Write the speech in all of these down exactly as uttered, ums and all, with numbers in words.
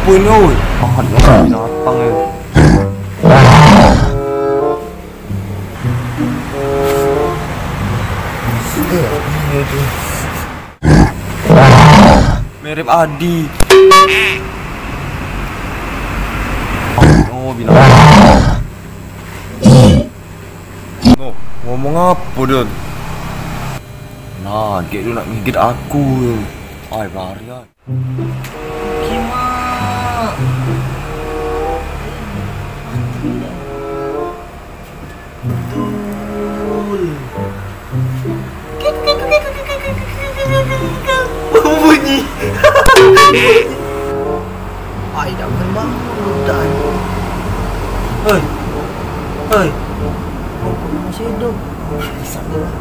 Wih, oi. Banget, banget binatang ya. Mirip Adi. Oh, binatang. No, ngomong apa, Don? Nah, dia tu nak ngigit aku. Ai, lari, ai. Kimak. Betul. Bunyi. Ai, dak akan bangun, dah. Hei. Hei. Masih hidup. Bisa dah.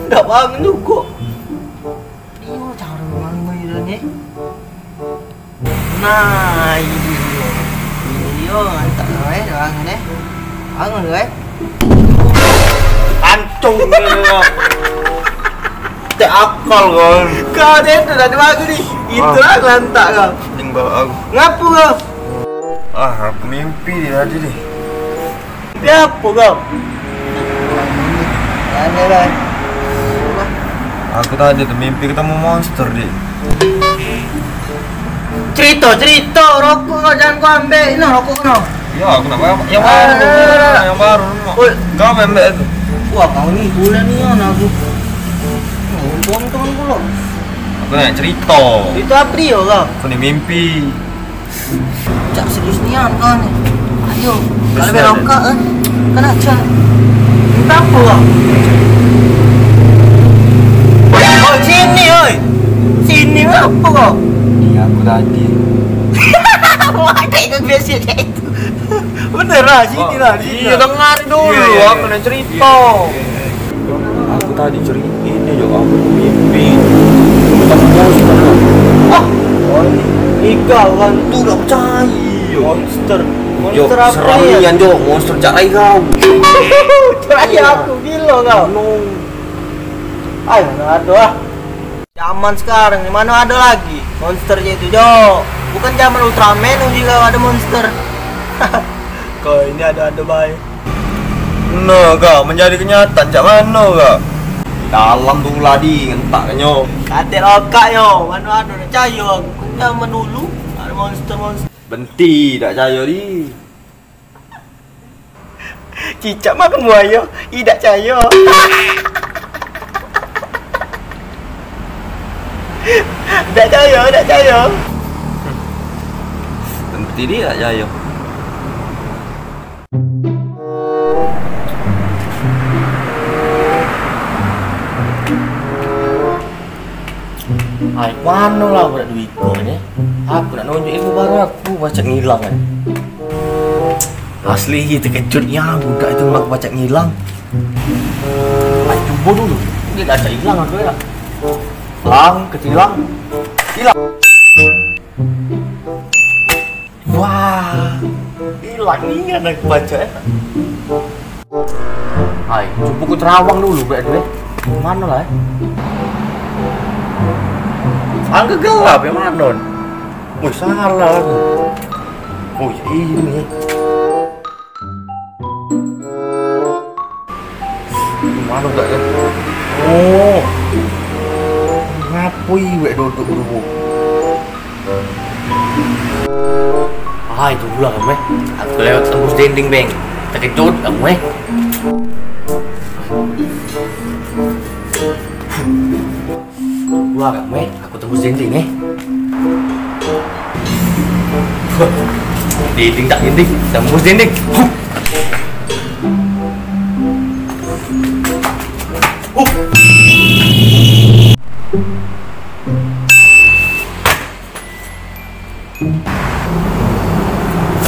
Dak bangun juga. Iyo, cara bangun dah ni. Nah, ini dia. Ini dia, mantap lah, eh, orang ni. Bangun, eh. Pancung dia ni, kau. Tak akal kau. Kau dia tu dah bagus ni. Itulah lantak kau. Pening bawa aku. Ngapo kau? Ah, aku mimpi dia tadi ni. Mimpi apo kau? Ane lah. Aku tadi tu mimpi ketemu monster, Dik. Cerito, cerito, rokok kau jangan kau ambek. Nah, rokok kau. Ya, aku nak bayar. Yang baru, yang baru. Oi. Kau ambek tu. Wah, kau ni gula ni, on aku. Oh, untung teman pulo. Aku nak cerito. Cerito apo dio kau? Aku ni mimpi. Cak serius nian kau ni. Ayo, kalau berokok kan, kan aja. Minta apa kau? Oh, sini, oi. Sini apa kau? Iya, aku tadi. Wah, ada yang biasa kayak itu. Bener lah, sini lah, sini. Iya, dengar dulu, aku nak cerita. Aku tadi cerita ini, yo, aku mimpi. Aku tak mau cerita. Ah, oh, ini. Iga orang tu dak percaya. Monster. Yo, monster apa seram ya? Nian, Jo. Monster cak rai kau. Cak rai aku, gilo kau. No. Ayo, aduh, ah. Zaman sekarang ni mano ado lagi monster cak itu, Jo. Bukan zaman Ultraman juga ado monster. Kau ini ado-ado bae. Nah, kak, menjadi kenyataan cak mano, kak? Dalam tu lah di ngentak nyo. Katek lokak yo, mano ado nak cayo aku. Kan zaman dulu ado monster-monster. Benti dak cayo di. Cicak makan buayo, idak cayo. Dak cayo, dak cayo. Benti dak cayo. Ai, mano lah budak duo ikok ni? Aku nak nunjuk ilmu baru aku, pacak ngilang kan. Asli, terkejut nian budak itu, aku pacak ngilang. Ai, cubo dulu. Dia dah pacak ilang aku ya. Lang, ketilang. Ilang. Wah, ilang nian aku pacak eh. Ai, cubo ku terawang dulu budak tu eh. Mano lah eh? Angka gelap ya mano ni? Woi, salah aku. Oh, ya ini. Mano dak ya? Oh. Ngapoi wek duduk dulu? Ah, itu pula kamu eh. Aku lewat tembus dinding, Beng. Terkejut kamu eh. Wah, kamu eh. Aku tembus dinding eh. Dinding tak dinding, tembus dinding. Huh. Huh.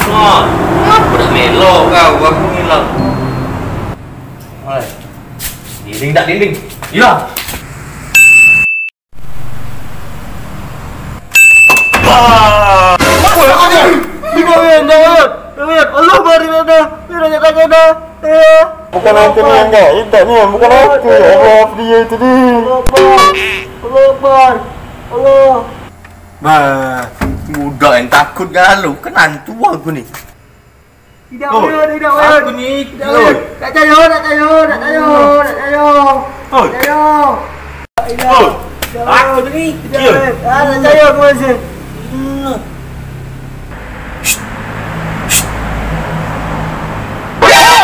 Wah, ngapa dak melo kau aku ngilang? Oi. Dinding tak dinding? Ilang. Wah. Wah, aku. Di bawah, jangan. Jangan. Allah bari ada. Ini ada tak ada. Eh. Bukan aku ni yang enggak, indak ni, bukan aku. Allah, dia itu ni. Allah Akbar. Allah Akbar. Allah. Bah, budak yang takut galo, kan hantu aku ni. Tidak, Oi, Wayun, tidak, Wayun. Aku ni, tidak, Oi. Wayun. Tak cayo, tak cayo, tak cayo, tak cayo. Oi. Tak cayo. Tidak. Oi. Tidak. Aku ni, tidak, Wayun. Ah, tak cayo aku masih. Hmm. Shh. Shh.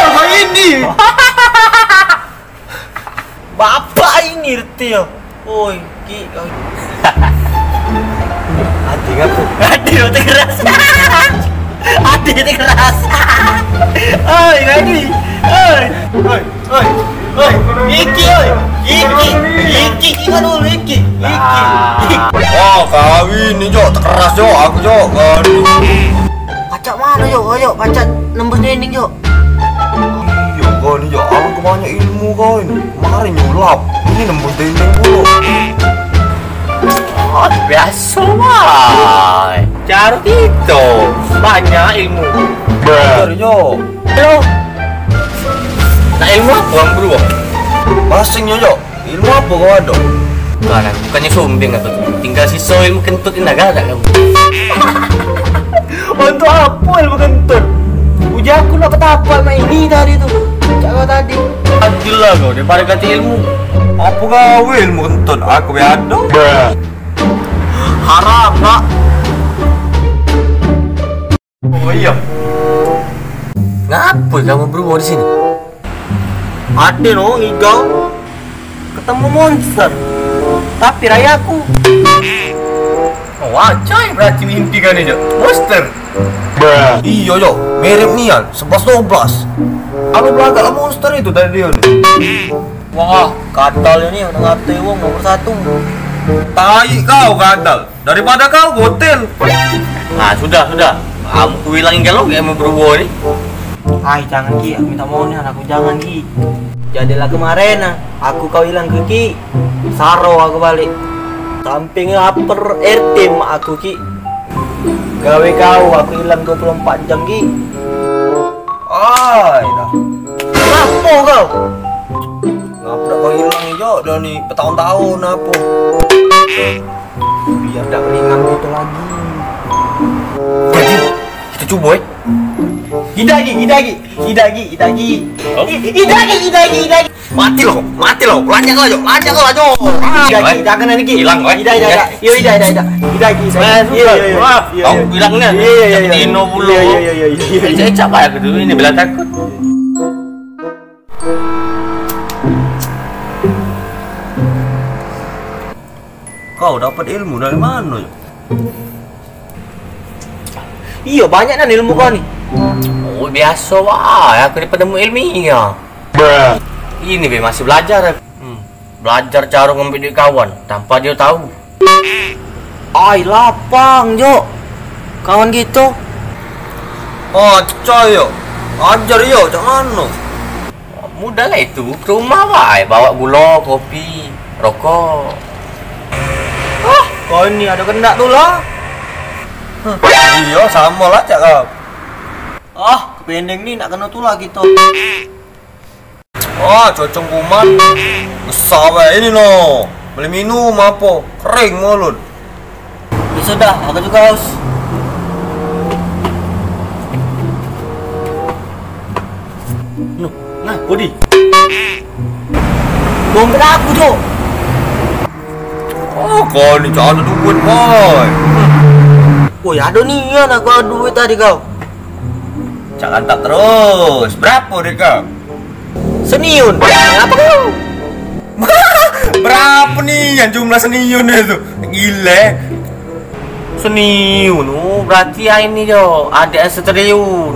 Apa ini? Bapak ini reti yo. Oi, Ki, kau. Ati ngapo? Ati roti keras. Ati roti keras. Oi, Rani. Oi. Oi, oi, oi. Iki, oi. Iki, iki, iki dulu, iki. Iki. Wah, kawin ni, Jok, tekeras, Jok. Aku, Jok, kawin. Pacak mano, Jok? Ayo, pacak nembus dinding, Jok. Iyo kau ni, Jok, alangkah banyak ilmu kau ini. Kemarin nyulap, ini nembus dinding pulo. Oh, biaso, wai. Caro kito banyak ilmu. Bener, Jok. Yo. Nah, ilmu apo wang beduo? Basing nyo, Jok. Ilmu apo kau ado? Bukan, aku bukannyo sombeng aku tu. Tinggal siso ilmu kentut ni dah galak kamu. Untuk apo ilmu kentut? Ujar aku nak ketapak mak ini tadi tu. Cak kau tadi. Adilah kau, daripado kato ilmu. Apo gawe ilmu kentut? Aku be ado. Haram, Pak. Oh iyo. Ngapo kamu beduo di sini? Ade no ngigau ketemu monster. Tapi rayaku. Oh, acai berarti mimpi kan ni, Jok? Monster. Iyo, Jok. Mirip nian, sebelas dua belas. Anu belagak lah monster itu tadi dio ni. Wah, gatal ini nak ngatai wong nomor satu. Tai kau gatal. Daripado kau gotel. Nah, sudah, sudah. Kamu ku ilang galo kayak mau beruwo ni. Ai, jangan, Ki. Aku minta mohon ya, aku jangan, Ki. Jadilah kemaren, nah. Aku kau ilang ke, Ki. Saro aku balik. Samping aper R T mak aku, Ki. Gawe kau, aku ilang dua puluh empat jam, Ki. Ai, dah. Ngapo kau? Ngapa kau ilang, Jok? Dah ni, bertahun-tahun apo? Biar dak ringan gitu lagi. Jadi, kita cubo, eh. Idak, Ki, idak, Ki. Idak, Ki, idak, Ki. Oh? I-, idak, Ki, idak, Ki, idak, Ki. Mati lo, mati lo. Lanjak lo, Jok. Lanjak lo, Jok. Ah, idak, Ki, jangan lagi, Ki. Ilang, eh. Idak, idak, idak. Yo, idak, idak, idak. Idak, Ki, idak. Eh, yo, yo, yo. Wah, yo, kau yo. Ilang ni. Yo, yo, yo, yo. Dino pulo. Yo, yo, yo, yo, yo. Ecak-ecak bae aku tu. Ini bela takut. Kau dapat ilmu dari mano, Jok? Iyo, banyak nian ilmu kau ni. Oh, biaso bae, aku ni penemu ilmiah. Ini be masih belajar. Hmm. Belajar caro ngambek duit kawan tanpa dio tau. Ai, lapang, Jok. Kawan kito. Acai, Jok. Ajar, Jok, cak mano? Mudah lah itu, ke rumah bae bawa gulo, kopi, rokok. Ah, kau ni ado kendak tu lah. Iyo, samo lah cak kau. Ah, kependeng ni nak keno tulah kito. Ah, cocong kuman. Besak bae ini no. Beli minum apo? Kering mulut. Ya sudah, aku juga haus. Nuh, nah, Budi. Dompet aku, Cok. Oh, kau ni cak ado duit, boy. Woi, ado nian aku ado duit tadi kau. Cak lantak terus. Berapo duit kau? Seniun. Apa kau? Berapo nian jumlah seniun itu? Gile. Seniun, oh, berarti ya ini, Jo. Ado yang setriliun.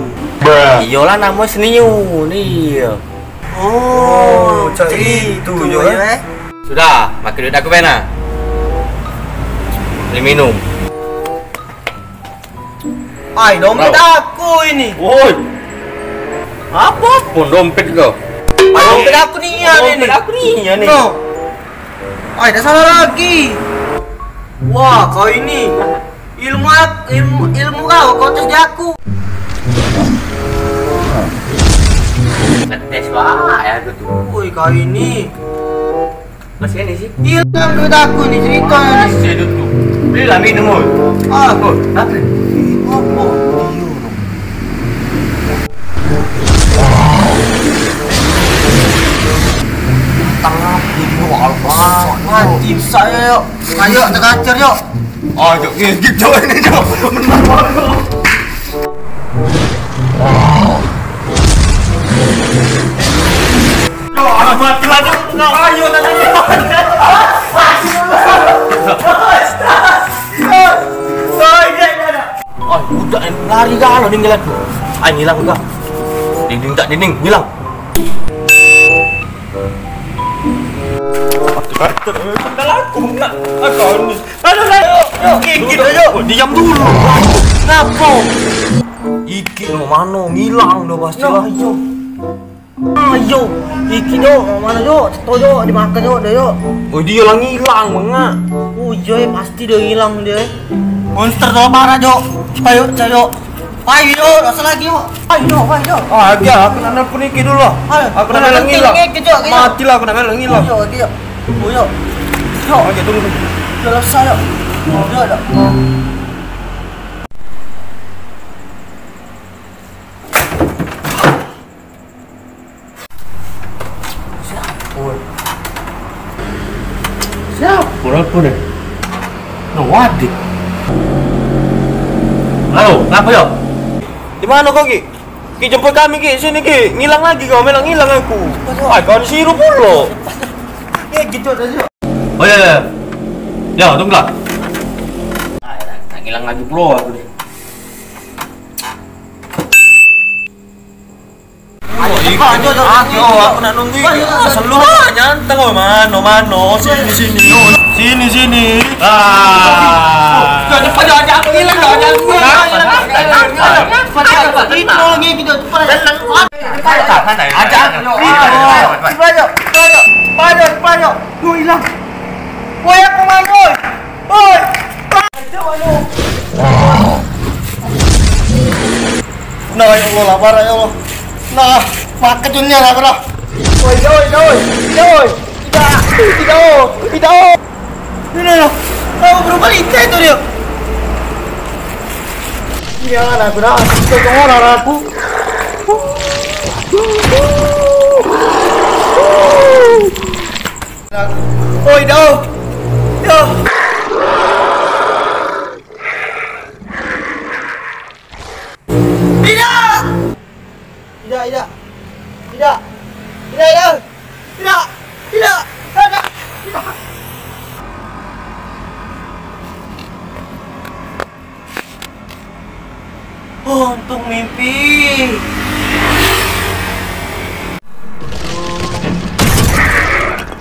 Iyolah, namo seniun, iyo. Oh, cak itu, Jo, eh. Sudah, pakai duit aku, Bena. Beli minum. Ai, dompet aku ini. Woi. Apa pun dompet kau? Ai, dompet aku nian ini. Dompet aku nian ini. No. Ai, dah salah lagi. Wah, kau ini. Ilmu ak-, ilmu, ilmu kau, kau tes jaku. Ngetes bae aku tu. Woi, kau ini. Masih ini sih. Hilang duit aku ni, cerita ni. Masih duitku. Belilah minum, oi. Ah. Oh, kenapa? Apa? Tengah video alfa. Mati besar ya, yuk. Ayo, tengah ajar, yuk. Oh, yuk, gigit, yuk, ini, yuk. Menang, yuk. Ayo, ayo. Oh, budak ni lari galo ninggal aku. Ai, ngilang juga. Dinding tak dinding, ngilang. Kata, kata, kata aku nak. Aku ni. Aduh, aduh, aduh, gigit aja. Oh, diam dulu. Ngapo? Iki no mano ngilang dah pasti lah. Ayo. Ayo. Iki do, mano do? Ceto do, dimakan do, do yo. Oh, dia lah ngilang, mengak. Oh, iya, pasti dia ngilang dia. Monster do parah do. Ayo, ayo. Ayo, rasa lagi yo. Ayo, ayo. Ah, agak aku nak nelpon iki dulu lah. Ayo. Aku nak melok ngilang. Matilah aku nak melok ngilang. Iya, iya. Oh, iya. Iya. Oke, tunggu. Iya, rasa yo. Iya, iya. Siapa? Siapa? Siapa telepon ni? No, Wadik. Halo, ngapa yo? Di mano kau, Ki? Ki, jemput kami, Ki. Sini, Ki. Ngilang lagi kau, melok ngilang aku. Ai, kau disuruh pulo. Ya, gitu aja. Oh, iya, iya. Ya, tunggulah. Ai, tak ngilang lagi pulo aku ni. Ayo, cepat, ayo, ayo, ayo, aku nak nunggu iki. Ayo, ayo, ayo. Asal lu ah, nyanteng, oh, mano, mano, sini, sini. Sini, sini. Ah. Cepat, cepat, jangan, jangan, jangan, jangan. Cepat, cepat, cepat. Ini nolong kita, cepat. Tenang. Ajak. Cepat, cepat, cepat. Cepat, cepat, cepat. Lu hilang. Woi, aku mangkoi. Oi. Nah, ya Allah, lapar, ya Allah. Nah, makan dunia lapar lah. Oi, oi, oi, oi. Tidak, tidak, oh, tidak, oh. Ini loh, kau berubah lintai tu dia. Ini anak aku dah, aku orang aku. Oi, dah. Dah. Tidak! Tidak, tidak. Tidak. Tidak, tidak. Tidak. Tidak. Tidak. Tidak. Untung mimpi.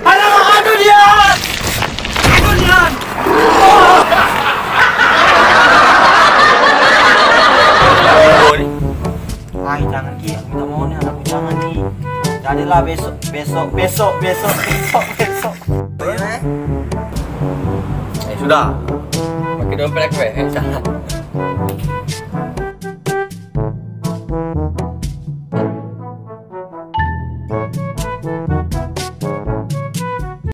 Alah, aduh, Dian! Aduh, Dian! Ai, jangan, Ki. Aku minta mohon ni, aku jangan, Ki. Jadilah besok, besok, besok, besok, besok, besok. Eh, sudah. Pakai dompet aku, eh. Eh, jangan.